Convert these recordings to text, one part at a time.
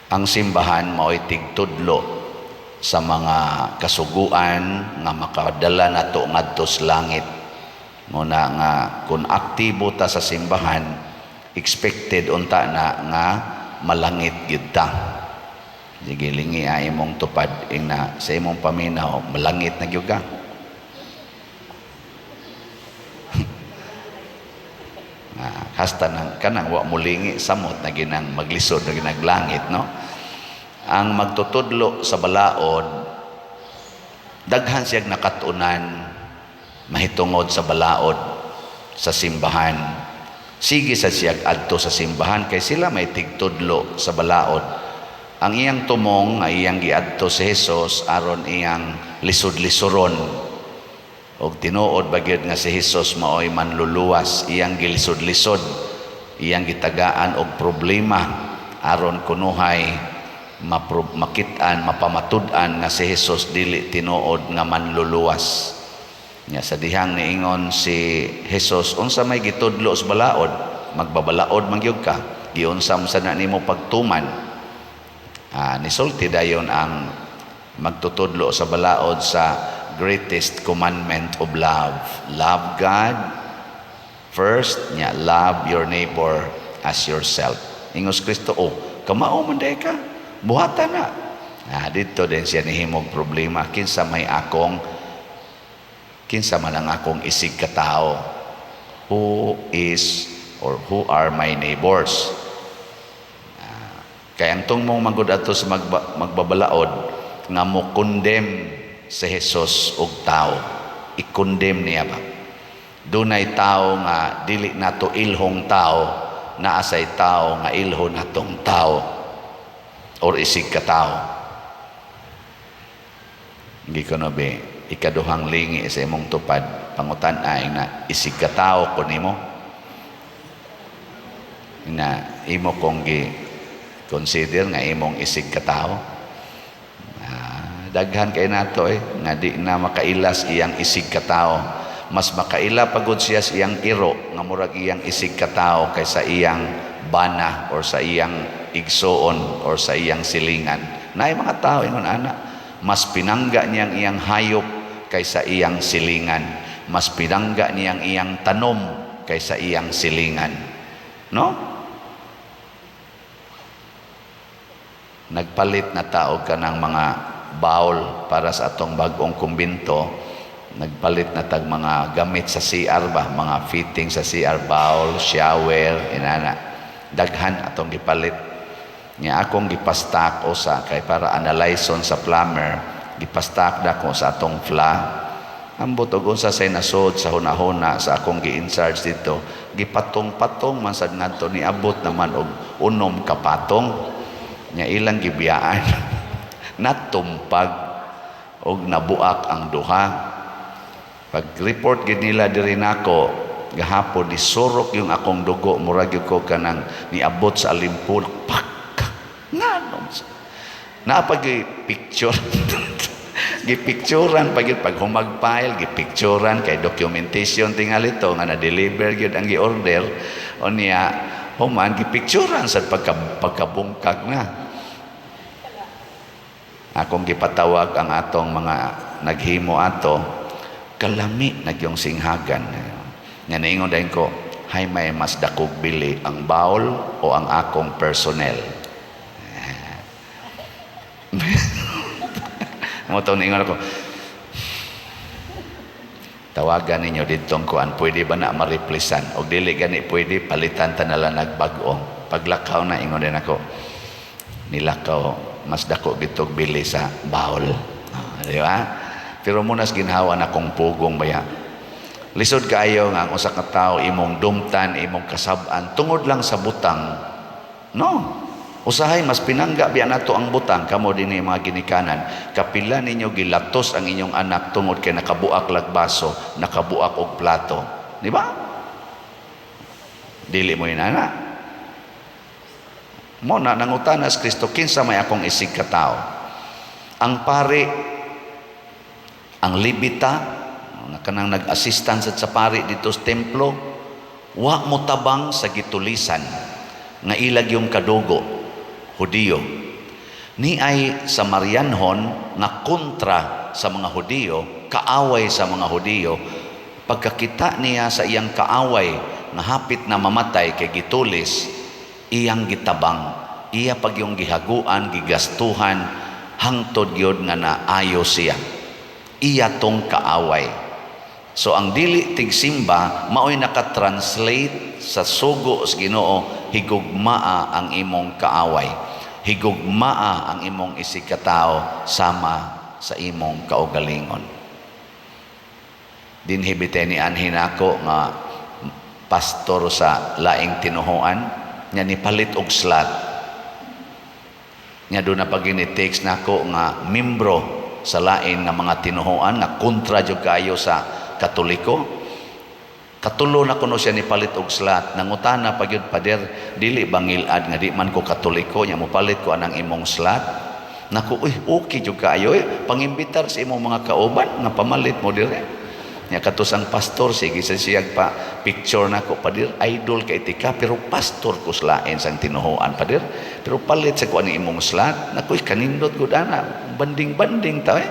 Ang simbahan mao'y tigtudlo sa mga kasuguan nga makadala nato ngadto sa langit. Muna nga kung aktibo ta sa simbahan, expected unta na nga malangit gyud ta. Sige, lingi ay imong tupad ingna sa imong paminaw, malangit na gyud ka. Hasta nang kanang wa mulingi, samot na ginang maglisod na ginag langit, no? Ang magtutudlo sa balaod, daghan siyang nakatunan mahitungod sa balaod sa simbahan. Sige sa siyag adto sa simbahan kay sila may tigtudlo sa balaod. Ang iyang tumong nga iyang giadto si Jesus aron iyang lisod-lisuron og tinuod ba gyud nga si Jesus maoy manluluwas. Iyang gilisod-lisod, iyang gitagaan og problema aron kunuhay makit-an, mapamatud-an nga si Jesus dili tinuod nga manluluwas. Nya sa dihang niingon si Jesus, "Unsa may gitudlo sa balaod? Magbabalaod man gyud ka, giunsa man sa na nimo pagtuman?" Nisulti dayon ang magtutudlo sa balaod sa greatest commandment of love. Love God first, nya love your neighbor as yourself. Ingos Kristo, "Oh, kamao man day ka, buhatan na." Dito din siya nihimog problema, kinsa man ang akong isig katao? Who is or who are my neighbors? Kaya ang tungmong magud ato sa magbabalaod nga mo condemn si Jesus og tao. I-condemn niya ba? Dunay tao nga dili nato ilhong tao, naa say tao nga ilho natong tao or isig ka tao. Hindi ko na be, ikaduhang lingi sa imong tupad, pangutan ay na isig ka tao ko nimo. Na imo kong gi consider nga imong isig ka tao. Daghan kay nato eh nga di na makailas iyang isig ka tao. Mas makaila pagod siya sa iyang iro nga murag iyang isig ka tao kaysa iyang bana or sa iyang igsuon or sa iyang silingan. Naay mga tao ingon ana, mas pinangga niyang iyang hayop kaysa iyang silingan. Mas pinangga niyang iyang tanom kaysa iyang silingan. No? Nagpalit na tao ka ng mga bowl para sa atong bagong kumbinto, nagpalit na tag mga gamit sa CR ba, mga fitting sa CR, bowl, shower, inana. Daghan atong gipalit. Nya akong gipastak usa kay para analyzon sa plumber, gipastak na ko sa atong fla. Ambot og unsa say nasod sa hunahuna sa akong gi-in-charge dito, gipatong-patong man sad ngadto, niabot naman og 6 ka patong. Nya ilang gibiyaan. Natumpag og nabuak ang duha. Pag-report gid nila diri nako gahapon, nisurok yung akong dugo, murag gyud ko kanang niabot sa alimpulak. Pak! Ngano? Naa pag picture. Gipicturan pag yun, pag humagpile, gipicturan kay documentation tingali to nga na-deliver gyud ang gi-order. O niya, human, gipicturan sa pagkabungkag na. Akong gipatawag ang atong mga naghimo ato, kalami nagyong singhagan. Nga niingon dayon ko, "Hay, may mas dakog bili, ang bowl o ang akong personnel?" Mo to niingon ako, "Tawagan ninyo ditong kuan, pwede ba na ma-replacean? Og dili gani pwede, palitan ta na lang nagbag-o." Paglakaw na, ingon din ako, nilakaw, mas dako gitog bili sa bowl. Di ba? Pero munas ginhawa na kong pugong baya. Lisod kaayo nga ang usa ka tawo imong dumtan, imong kasab-an tungod lang sa butang. No. Usahay mas pinangga biya nato ang butang. Kamo dinhi mga ginikanan, kapila ninyo gilatos ang inyong anak tungod kay nakabuak lag baso, nakabuak og plato. Di ba? Dili mo inana. Mo na nangutana si Kristo, "Kinsa may akong isig ka tao?" Ang pari, ang Lebita, nga kanang nag-assistant sa pari dito sa templo, wa mo tabang sa gitulisan nga ilag yung kadugo Hudiyo. Ni ay Samarianhon nga kontra sa mga Hudiyo, kaaway sa mga Hudiyo. Pagkakita niya sa iyang kaaway nga hapit na mamatay kay gitulis, iyang gitabang, iya pagyong gihaguan, gigastuhan, hangtod gyud nga naayo siya. Iya tong kaaway. So ang dili tigsimba maoy naka-translate sa sugo sa Ginoo, higugmaa ang imong kaaway. Higugmaa ang imong isigkatao sama sa imong kaugalingon. Dinhi bitay ni anhin ako nga pastor sa laing tinuhuan nya nipalit og slot. Nya doon na pag text nako nga membro sa lain nga mga tinuhuan nga kontra jud kayo sa Katoliko. Katulo na kuno siya nipalit og slot. Nangutana pa gyud, "Pader, dili ba ngilad nga di man ko Katoliko nya mopalit ko anang imong slot?" Naku, uy, okay jud kaayo eh. Pangimbitar sa imong mga kauban nga pamalit mo dire. Nya katos ang pastor, sige sa siyag pa picture nako, "Pader, idol kay tika, pero pastor ko sa lain sang tinuhuan, pader. Pero palit sa ko ani imong slot." Naku, kanindot gud ana. Banding-banding ta eh.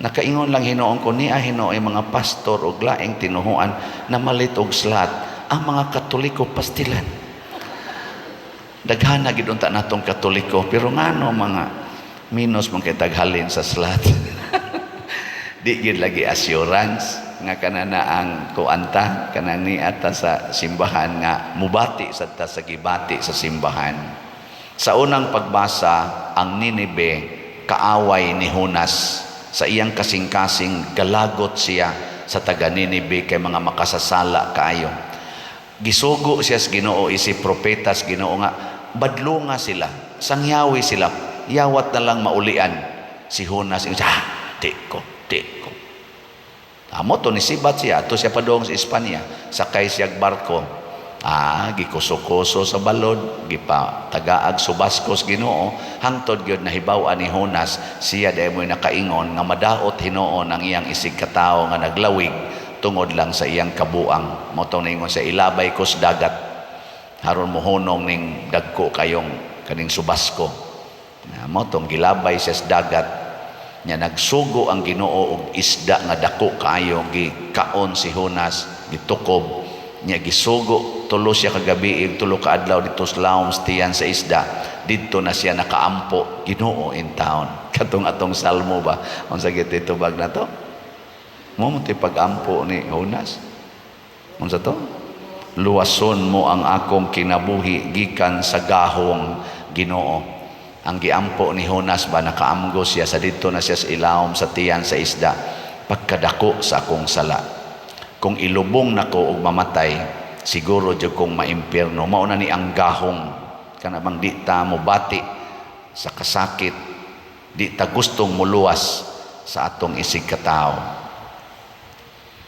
Nakaingon lang hinuon ko niya hinuon mga pastor og laing tinuhuan na malit og slot. Ang mga Katoliko pastilan. Daghan na gid unta natong Katoliko, pero ngano mga minus man kay taghalin sa slot? Di gid lagi assurance nga kanana ang kuanta kanang niata sa simbahan nga mubati sa ta sa gibati sa simbahan. Sa unang pagbasa, ang Ninibe kaaway ni Jonas. Sa iyang kasing-kasing galagot siya sa taga Ninibe kay mga makasasala kaayo. Gisugo siya sa Ginoo isip propeta sa Ginoo nga badlunga sila, sangyawi sila, yawat na lang maulian. Si Jonas ingon, "Ah, di ko, di ko." Amo to ni sibat siya, ato siya padong sa Espanya, sakay siya barko. Ah, gikuso-kuso sa balod, gipa tagaag subaskos Ginoo, hangtod gyud nahibaw-an ni Jonas, siya dahil mo'y nakaingon nga madaot hinuon ang iyang isig katawo nga naglawig tungod lang sa iyang kabuang. Mao tong ningon sa ilabay ko sa dagat, haron mohunong ning dagko kayong kaning subasko. Na mao tong gilabay siya sa dagat, nya nagsugo ang Ginoo og isda nga dako kaayo, gikaon si Jonas, gitukob nya. Gisugo 3 siya kagabi, 3 ka adlaw dito sa lawom sa tiyan sa isda. Didto na siya nakaampo, "Ginoo in town." Katong atong salmo ba, unsa gid tubag na to mo mo pag-ampo ni Jonas? Unsa to? "Luwason mo ang akong kinabuhi gikan sa gahong, Ginoo." Ang giampo ni Jonas ba, nakaamgo siya sa didto na siya sa ilawom sa tiyan sa isda, "Pagkadako sa akong sala, kung ilubong nako og mamatay, siguro jud kong maimpierno." Mao na ni ang gahong kana bang di ta mobati sa kasakit, di ta gustong muluwas sa atong isig katawo.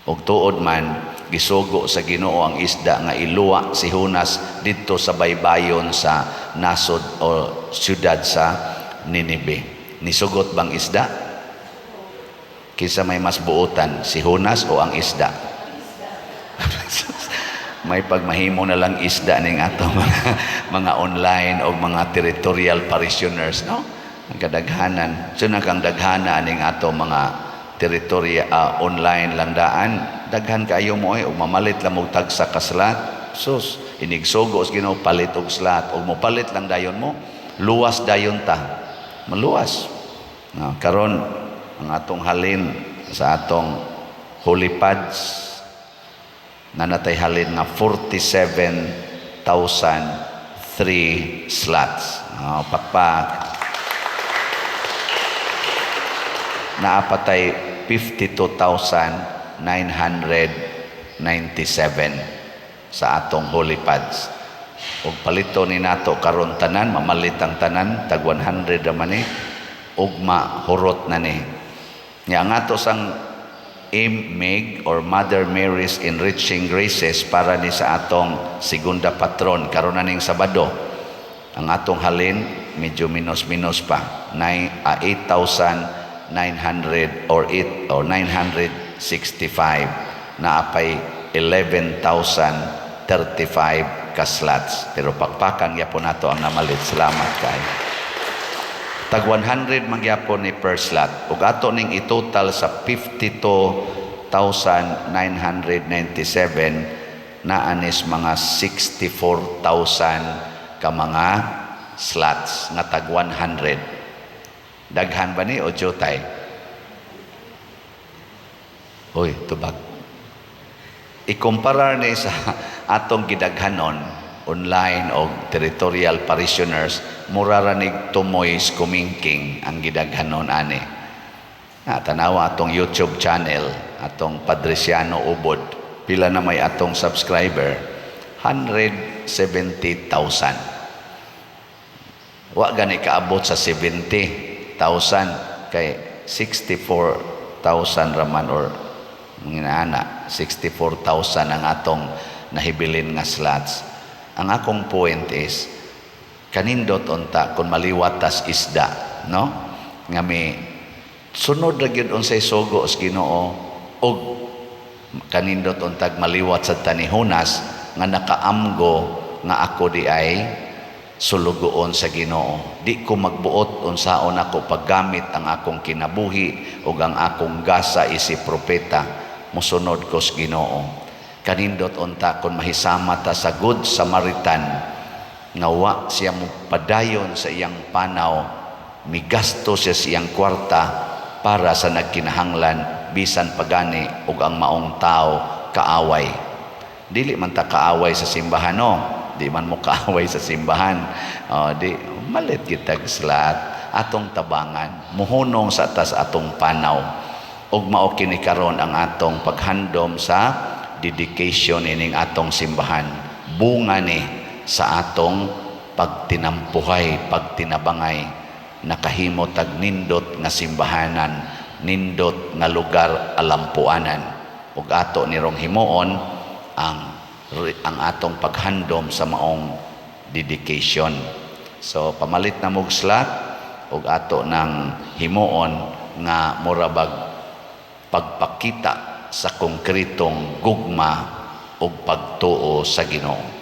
Og tuod man, gisugo sa Ginoo ang isda nga iluwa si Jonas didto sa baybayon sa nasod o syudad sa Ninibe. Nisugot bang isda? Kinsa may mas buotan, si Jonas o ang isda? May pagmahimo na lang isda ning ato mga online o mga territorial parishioners, no? Ang kadaghanan, so na kang daghana ning ato mga teritorya, online lang daan. Daghan kayo mo ay ug mamalit lang og tagsa ka slot. Sus, inigsugo sa Ginoo palit og slot ug mopalit lang dayon mo, luwas dayon ta. Maluwas. No, karon ang atong halin sa atong holy pads na natay halin nga 47,003 slots. Oh, pakpak. Naapatay 52,997 sa atong holy pads. Ug palito ni nato karon tanan, mamalit ang tanan, tag 100 naman ni, ugma hurot na ni. Nya ang ato sang MMEG or Mother Mary's Enriching Graces para ni sa atong segunda patron karon na ning Sabado. Ang atong halin medyo minus-minus pa, 8,900 or 8 or 965, naapay 11,035 ka slots. Pero pakpakan gyapon nato ang namalit. Salamat kay. Tag 100 man gyapon ni per slot. Ug ato ning itotal sa 52,997, naa nis mga 64,000 ka mga slots nga tag 100. Daghan ba ni o jutay? Uy, tubag. Ikumparar ni sa atong gidaghanon online o territorial parishioners, mura ra nig tumoy kumingking ang gidaghanon ani. Na tanawa atong YouTube channel, atong Padriciano Ubod, pila na may atong subscriber? 170,000. Wa gani kaabot sa 70,000 kay 64,000 raman or mga 64,000 ang atong nahibilin nga slots. Ang akong point is kanindot unta kung maliwat tas isda, no? Nga may sunod ra gyud unsay sugo sa Ginoo, ug kanindot untag maliwat sa ta ni Jonas nga nakaamgo nga ako di ay sulugoon sa Ginoo. Di ko magbuot unsaon ako paggamit ang akong kinabuhi ug ang akong gasa isip propeta, mosunod ko sa Ginoo. Kanindot unta kung mahisama ta sa Good Samaritan nga wa siya mo padayon sa iyang panaw, migasto siya sa iyang kwarta para sa nagkinahanglan bisan pagani ug ang maong tao kaaway. Dili man ta kaaway sa simbahan, no? Di man mo kaaway sa simbahan. Oh, di malit kitag slot, atong tabangan, muhunong sa tas atong panaw. Ug mao kini karon ang atong paghandom sa dedication ining atong simbahan. Bunga ni sa atong pagtinampuhay, pagtinabangay, nakahimo tag nindot nga simbahanan, nindot nga lugar alampuanan. Ug ato nirong himuon ang atong paghandom sa maong dedication. So pamalit na mog slot ug ato nang himuon nga murabag pagpakita sa konkretong gugma ug pagtuo sa Ginoo.